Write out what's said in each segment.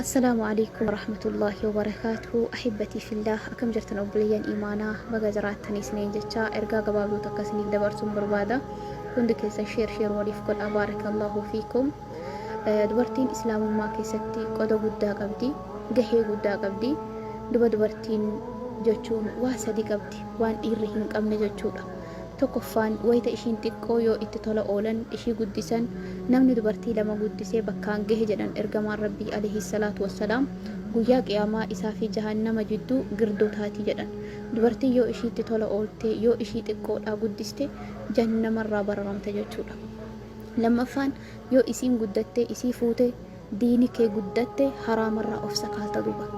Assalaamu Aleykum Warahmatullaahi Wabarakaatuhu Ahibbatii fillaah akkam jirtan obboleeyyan imaanaa baga jiraattanii isiniin jecha ergaa gabaabduu takka isiniif dabarsuun barbaada hundi keessan sheer sheer waliif godha baarakallaahu fiikum dubartiin islaamummaa keessatti qoda guddaa qabdi gahee guddaa qabdi duba dubartiin jechuun waa sadi qabdi waan dhiirri hin qabne jechuudha Tokkoffaan, wayta ishiin xiqqoo yoo itti tola oolan, ishii guddisan, namni dubartii lama guddisee bakkaan gahe jedhan Ergamaan Rabbii aleyh salaatu wassalaam, Guyyaa Qiyaamaa isaa fi Jahannama jidduu girdoo taati jedhan. Dubartiin yoo ishiitti tola oolte, yoo ishii xiqqoodhaa guddiste, Jahannamarraa bararamta jechuudha. Lammaffaan, yoo isiin guddattee isii fuute, diini kee guddatte haraamarraa of sakaalta duuba.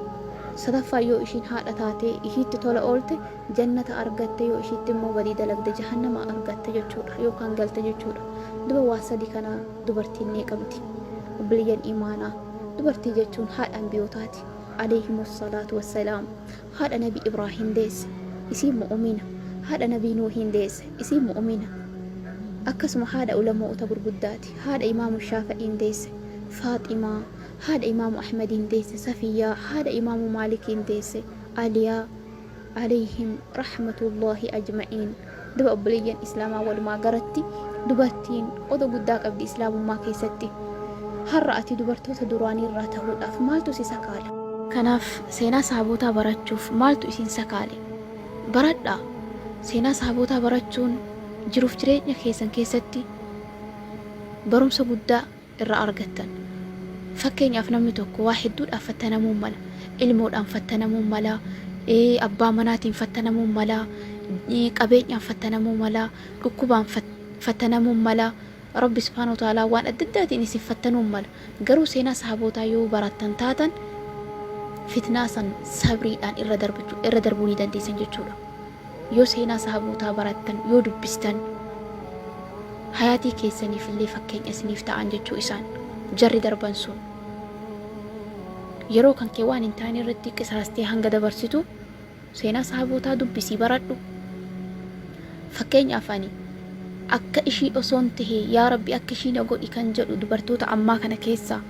Sadaffaa yoo ishiin haadha taatee ishiitti tola oolte jannata argatte yoo ishiitti immoo badii dalagde jahannama argatte jechuudha yookaan galte jechuudha. Duba waa sadi kana dubartiin ni qabdi. Obboleeyyan imaanaa dubartii jechuun haadha ambiyootaati. Alayhimus salaatu wassalaam. Haadha nabi Ibraahiim deesse isiin mu'umina. Haadha nabii Nuuhiin deesse isiin mu'umina. Akkasuma haadha ulamoota gurguddaati. Haadha imaamu Shaafa'iin deesse Faaximaa, haadha imaamu Ahmadiin deesse Safiyyaa, haadha imaamu Maalikiin deesse Aliyaa alayhim rahmatullaahi ajma'iin. Duba obboleeyyan islaamaa walumaa garatti dubartiin qoda guddaa qabdi islaamummaa keessatti. Har'a ati dubartoota duraanii irraa tahuudhaaf maaltu si sakaala? Kanaaf seenaa sahabootaa barachuuf maaltu isin sakaale? Baradhaa! Seenaa sahabootaa barachuun jiruuf jireenya keessan keessatti barumsa guddaa irraa argattan. Fakkeenyaaf namni tokko waa hedduudhaan fattanamuu mala. Ilmoodhaan fattanamuu mala, abbaa manaatiin fattanamuu mala, qabeenyaan fattanamuu mala, dhukkubaan fattanamuu mala. Rabbi subhaanahu wa ta'aalaa waan adda addaatiin isin fattanuu mala. Garuu seenaa sahabootaa yoo barattan taatan fitnaa san sabriidhaan irra darbuu ni dandeessan jechuudha. Yoo seenaa sahabootaa barattan, yoo dubbistan, hayaatii keessaniif illee fakkeenya isiniif ta'an jechuu isaan. Jarri darban sun. Yeroo kan kee waan hin taane irratti qisaastee hanga dabarsitu seenaa sahabootaa dubbisii baradhu. Fakkeenyaaf ani akka ishii osoon tahee yaa Rabbi akka ishii na godhi kan jedhu dubartoota ammaa kana keessaa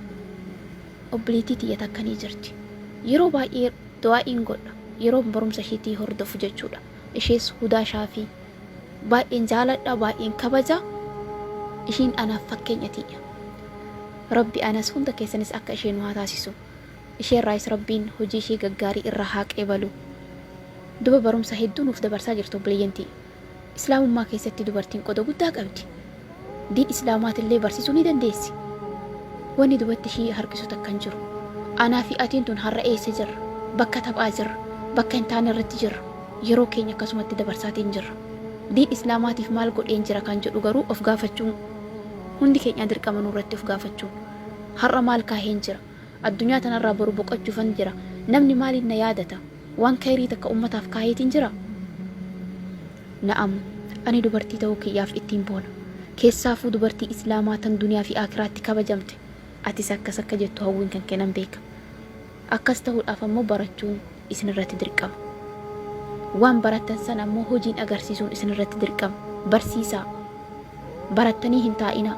obboleettii tiyya takka ni jirti. Yeroo baay'ee du'aa'iin godha yeroon barumsa ishiitii hordofu jechuudha. Ishees Hudaa Shaafii baay'een jaaladha, baay'een kabaja. Ishiin anaaf fakkeenya tiyya. Rabbi anas hunda keessanis akka ishee nu haa taasisu. Isheerraayis Rabbiin hojii ishee gaggaarii irraa haa qeebalu. Duba barumsa hedduu nuuf dabarsaa jirti obboleeyyan tiyya. Islaamummaa keessatti dubartiin qoda guddaa qabdi. Diin Islaamaatillee barsiisuu ni dandeessi. Wanni dubatti ishii harkisu takka hin jiru. Anaa fi atiin tun har'a eessa jirra? Bakka taphaa jirra. Bakka hin taane irratti jirra. Yeroo keenya akkasumatti dabarsaatiin jirra. Diin Islaamaatiif maal godheen jira kan jedhu garuu of gaafachuun hundi keenyaa dirqama nurratti of gaafachuun. Har'a maal kaaheen jira? Addunyaa tanarraa boru boqochuufan jira. Namni maaliin na yaadata? Waan khayrii takka ummataaf kaaheetiin jira? Na'am, ani dubartii ta'uu kiyyaaf ittiin boona. Keessaafuu dubartii Islaamaa tan duniyaa fi aakhiraatti kabajamte. Atis akkas akka jettu hawwiin kan kee nan beeka. Akkas tahuudhaaf ammoo barachuun isinirratti dirqama. Waan barattan san ammoo hojiin agarsiisuun isinirratti dirqama. Barsiisaa. Barattanii hin taa'inaa.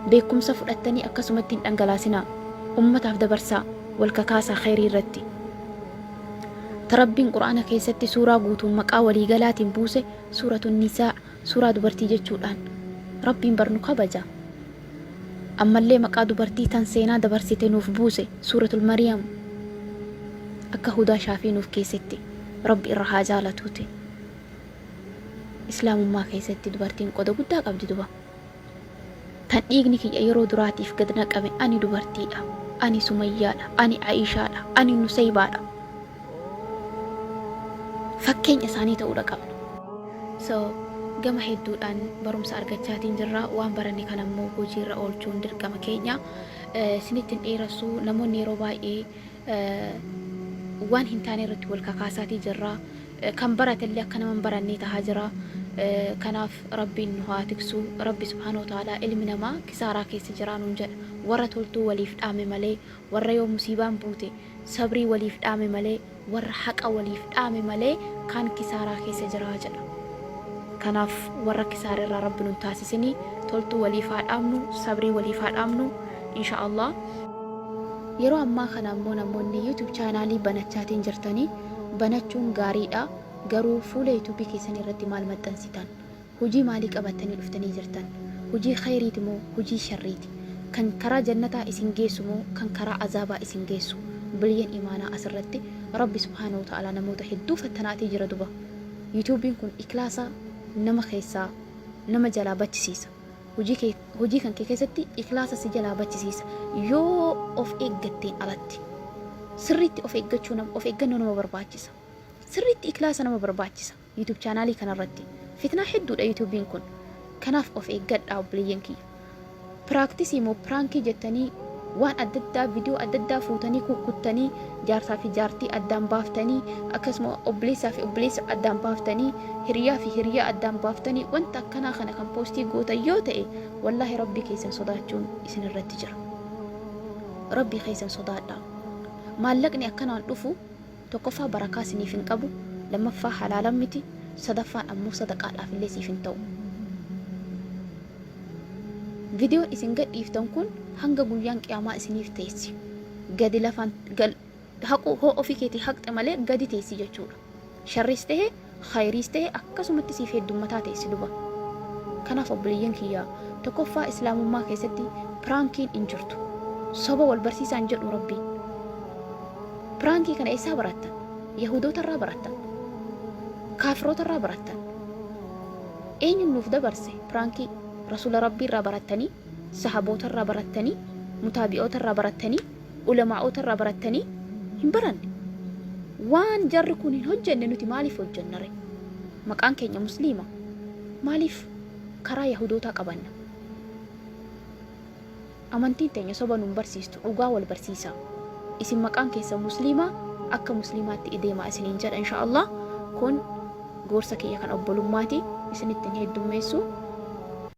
Beekkumsa fudhattanii akkasumatti hin dhangalaasinaa. Ummataaf dabarsaa. Wal kakaasaa khayrii irratti. Ta Rabbiin Qur'aana keessatti suuraa guutuun maqaa walii galaatiin buuse Suuratun Nisaa, suuraa dubartii jechuudhaan. Rabbiin bar nu kabaja. Ammallee maqaa dubartii tan seenaa dabarsite nuuf buuse Suuratul Mariyam akka Hudaa Shaafii nuuf keessetti. Rabbi irra haa jaalatuuti. Islaamummaa keessatti dubartiin qoda guddaa qabdi duba. Tan dhiigni kiyya yeroo duraatiif gad naqame ani dubartiidha. Ani Sumayyaadha. Ani Aishaadha. Ani Nusaybaadha. Fakkeenya isaanii ta'uudha qabna. So gama hedduudhaan barumsa argachaatiin jirra. Waan baranne kana immoo hojiirra oolchuun dirqama keenya. Isinitti hin dheeressu namoonni yeroo baay'ee waan hin taane irratti wal kakaasaatii jirra. Kan baratellee akka nama hin barannee tahaa jira. Kanaaf Rabbiin nu haa tiksu. Rabbi subhaanahu wa ta'aalaa ilmi namaa kisaaraa keessa jiraa nuun jedha. Warra toltuu waliif dhaame malee, warra yoo musiibaan buute sabrii waliif dhaame malee, warra haqa waliif dhaame malee kaan kisaaraa keessa jiraa jedha. Kanaaf warra kisaare irraa Rabbi nun taasisini. Toltuu waliif haa dhaamnu, sabrii waliif haa dhaamnu. Insha Allah. Yeroo ammaa kana ammoo namoonni YouTube chaanaalii banachaatiin jirtanii banachuun gaariidha. Garuu fuula YouTube keessanii irratti maal maxxansitan? Hojii maalii qabattanii dhuftanii jirtan? Hojii khayriiti moo hojii sharriiti? Kan karaa jannataa isin geessu moo kan karaa azaabaa isin geessu? Obboleeyyan imaanaa asirratti Rabbi subhaanahu wa ta'aalaa namoota hedduu fattanaatii jira duba. YouTube'n kun ikhlaasa nama keessaa nama jalaa bachisiisa. Hojii kee hojii kan kee keessatti ikhlaasa si jalaa bachisiisa yoo of eeggatteen alatti. Sirriitti of eeggachuu nama of eeggannoo nama barbaachisa. Sirriitti ikhlaasa nama barbaachisa. YouTube chaanaalii kanarratti. Fitnaa hedduudha YouTube'n kun. Kanaaf of eeggadhaa obboleeyyan kiyya. Piraaktisii moo piraankii jettanii waan adda addaa viidiyoo adda addaa fuutanii kukkuttanii jaarsaa fi jaartii addaan baaftanii akkasuma obboleessaa fi obboleessa addaan baaftanii hiriyaa fi hiriyaa addaan baaftanii wanta akkanaa kana kan poostii gootan yoo ta'e wallaahi rabbii keessan sodaachuun isin irratti jira. Rabbii keessan sodaadhaa. Maallaqni akkanaan dhufu Tokkoffaa barakaa isiniif hin qabu, lammaffaa halaala miti, sadaffaan ammoo sadaqaadhaaf illee siif hin ta'u. Viidiyoon isin gadhiiftan kun hanga guyyaan qiyaamaa isiniif teessi. Gadi lafaan gal haquu hoo ofii keetii haqxe malee gadi teessi jechuudha. Sharriis ta'e khayriis ta'e akkasumatti siif heddummataa teessi duba. Kanaaf obboleeyyan kiyya tokkoffaa islaamummaa keessatti piraankiin hin jirtu. Soba wal barsiisaan jedhu Rabbiin. Piraankii kana eessaa barattan? Yahudoota irraa barattan? Kaafiroota irraa barattan? Eenyuun nuuf dabarse piraankii? Rasuula Rabbii irraa barattanii? Sahaboota irraa barattanii? Mutaabi'oota irraa barattanii? Ulamaa'oota irraa barattanii? Hin baranne. Waan jarri kun hin hojjenne nuti maaliif hojjennare? Maqaan keenya Musliima. Maaliif karaa Yahudootaa qabanna? Amantiin teenya soba nun barsiistu dhugaa wal barsiisaa. Isin maqaan keessan musliima akka musliimaatti ideemaa isiniin jedha insha Allah. Kun gorsa kiyya kan obbolummaati isinitti hin heddummeessu.